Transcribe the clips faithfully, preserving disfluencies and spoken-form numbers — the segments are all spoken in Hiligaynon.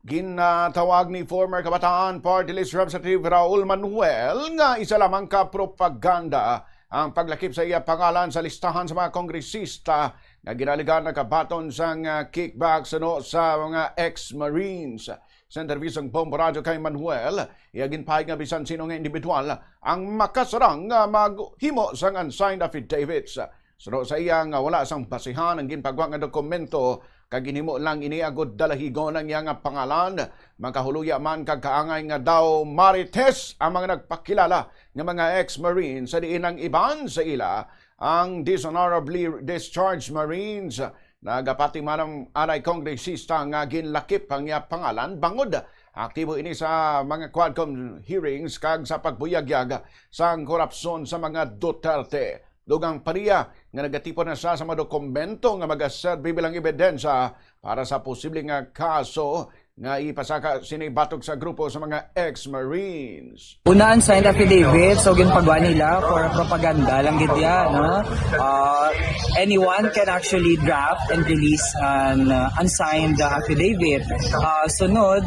Ginatawag ni former Kabataan Party List Representative Raul Manuel nga isa lamang ka propaganda ang paglakip sa iya pangalan sa listahan sa mga kongresista nga ginaligan nakabaton sang, ah, kickback suno sa mga ex-Marines. Sa interview sang Bombo Radyo kay Manuel, iya ginpahayag nga bisan sino nga individual ang makasarang nga maghimo sang unsigned affidavits. Suno sa iya nga wala sang basihan ang ginpagwa nga dokumento, kag ginhimo lang ini agud dalahigon ang iya nga pangalan, makahuluya man kag kaangay nga daw marites ang mga nagpakilala nga mga ex-marine, sa diin ang iban sa ila ang dishonorably discharged Marines. Nagapati man ang anay kongresista nga ginlakip ang iya pangalan bangod aktibo ini sa mga Quadcom hearings kag sa pagbuyagyag sang korupsyon sa mga Duterte. Dugang pa niya nga nagatipon na siya sa mga dokumento nga magaserbi bilang ebidensya para sa posible nga kaso nga ipasaka sini batok sa grupo sa mga ex-Marines. Una, unsigned affidavit, so ginpagwa nila for propaganda lang gid ya, no? Ah, anyone can actually draft and release an, uh, unsigned, uh, affidavit. Ah, sunod,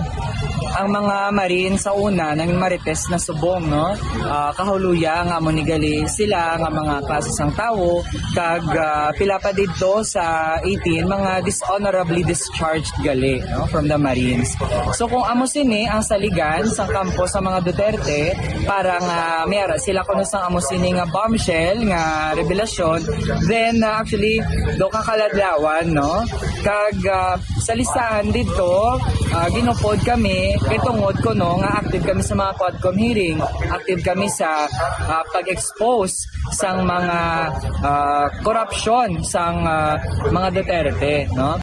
ang mga Marines sa una nang marites na subong, no? Ah, kahuluya nga amo ni gali sila nga mga klase sang tawo, kag, ah, pila pa didto sa eighteen, mga dishonorably discharged gali, no, from the Marines. So kung amo sini ang saligan sa kampo sa mga Duterte para nga may ara sila kuno sang amo sini nga bombshell nga revelasyon, then, ah, actually, do ka kaladlawan, no? Kag, ah, sa listahan didto, ah, ginupod kami kay tungod kuno nga active kami sa mga Quadcom hearing, active kami sa, ah, pag-expose sang mga, ah, korupsyon sang, ah, mga Duterte, no?